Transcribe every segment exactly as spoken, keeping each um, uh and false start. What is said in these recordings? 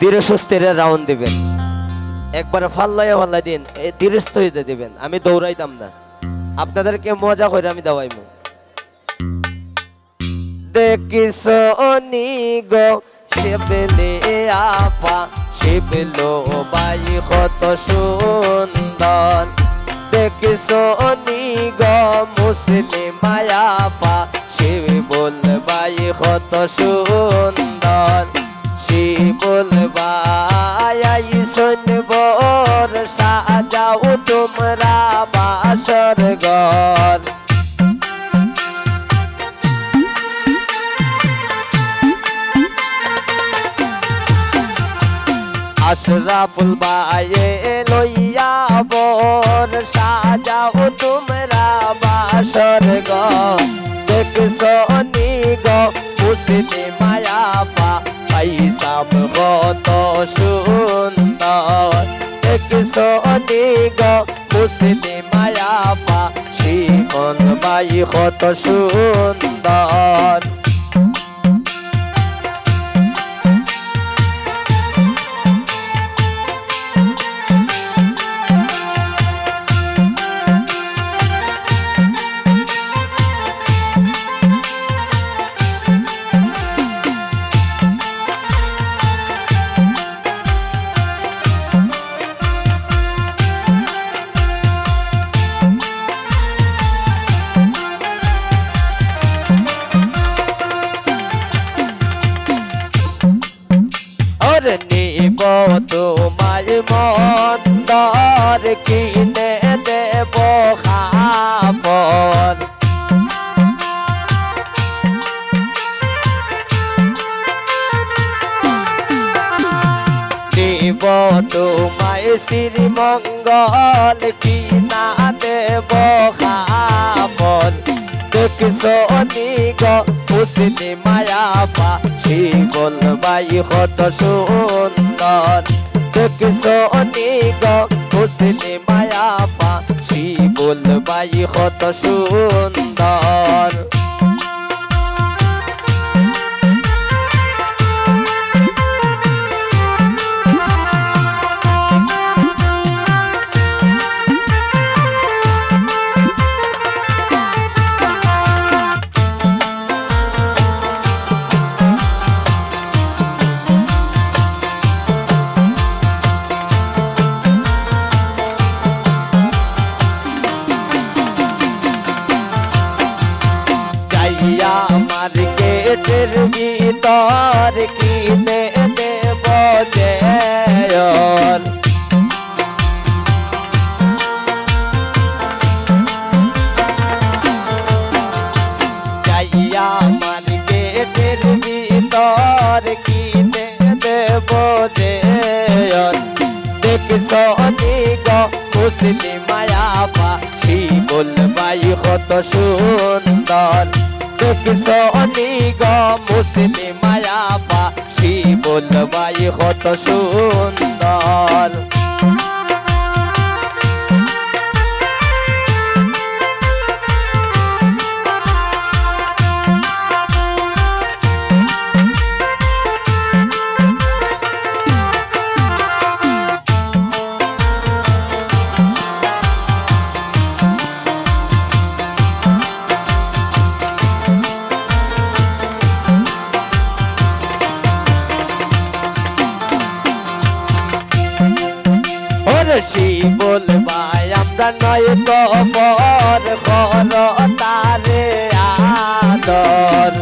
ধীরে সুস্থিরে রাউন্ড দিবেন, একবারে ফাল্লাইয়া ফাল্লাই দিন, এ, ধীরে স্থিরে দিবেন। আমি দৌড়াইতাম না, আপনাদেরকে মজা করে আমি দাওয়াইমু। দেখিছো নি গো শিবলি আফা, শিবলু ভাই কত সুন্দর। দেখিছো নি গো মুসলিমা আফা, শিবুল ভাই কত সুন্দর। শিবুল ভাই আইছইন বর, সাজাও তোমরা বাসর ঘর। আশরাফুল ভাইয়ে লইয়া বর, সাজাও তোমরা বাসর ঘর। দেখছো নি গো মুসলিমা আফা, পাইছাম কত সুন্দর। দেখছো নি গো মুসলিমা আফা, শিবুল ভাই কত সুন্দর। ওরে নিব তোমায় মন্দর, কিনে দেব কাপড়। নিব তোমায় শ্রীমঙ্গল, কিনা দেব কাপড়। দেখছো নি গো মুসলিমা আফা, শিবুল ভাই কত সুন্দর। দেখছো নি গো মুসলিমা আফা, শিবুল ভাই কত সুন্দর। যাইয়া মার্কেটের ভিতর কিনে দেব চেয়ন। যাইয়া মার্কেটের ভিতর কিনে দেব চেয়ন। দেখছো নি গো মুসলিমা আফা, শিবুল ভাই কত সুন্দর। দেখছো নি গো মুসলিমা আফা, শিবুল ভাই কত সুন্দর। ওরে শিবুল ভাই, আমরা নয় তো পর, করো তারে আদর।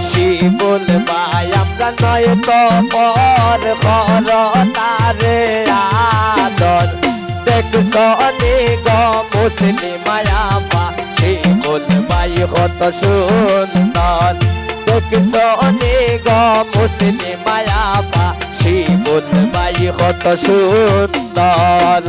শিবুল ভাই, আমরা নয় তো পর, করো তারে আদর। দেখছো নি গো মুসলিমা আফা, শিবুল ভাই কত সুন্দর। দেখছো নি গো মুসলিমা আফা, শিবুল ভাই কত সুন্দর।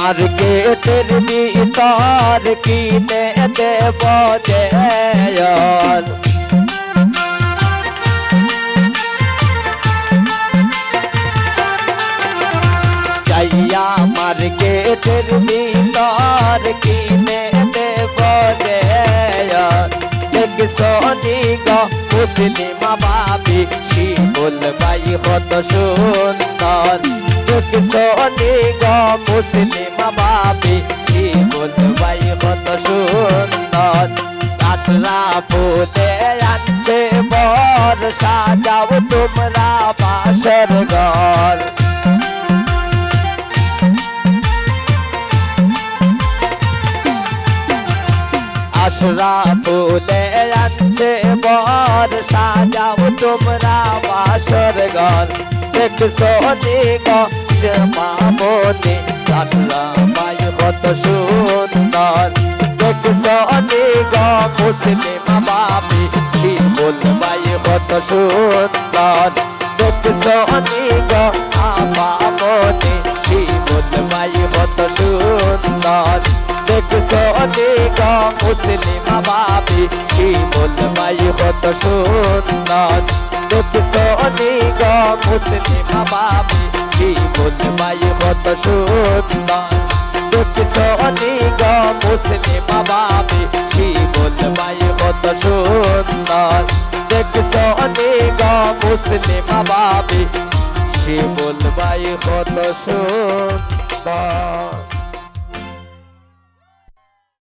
মার্কেটের ভিতর কিনে দেব জেয়ন। যাইয়া মার্কেটের ভিতর কিনে দেব জেয়ন। দেখছো নি গো মুসলিমা ভাবি, শিমুল ভাই কত সুন্দর। দেখছো নি গো মুসলিমা ভাবি, শিমুল ভাই কত সুন্দর। আশরাফুলে আনছে বর, সাজাও তোমরা বাসর ঘর। আশরাফুলে আনছে বর, সাজাও তোমরা বাসর ঘর। দেখছো নি গো শ্যামামণি, আশরাফ ভাই কত সুন্দর। দেখছো নি গো মুসলিমা ভাবি, শিমুল ভাই কত সুন্দর। দেখছো নি গো আপামনি, শিমুল ভাই কত সুন্দর। দেখছো নি গো মুসলিমা ভাবি, শিমুল ভাই কত সুন্দর। দেখছো নি গো মুসলিমা ভাবি, শিমুল ভাই কত সুন্দর। দেখছো নি গো মুসলিমা ভাবি, শিমুল ভাই কত সুন্দর। দেখছো নি গো মুসলিমা ভাবি, শিমুল ভাই কত সুন্দর।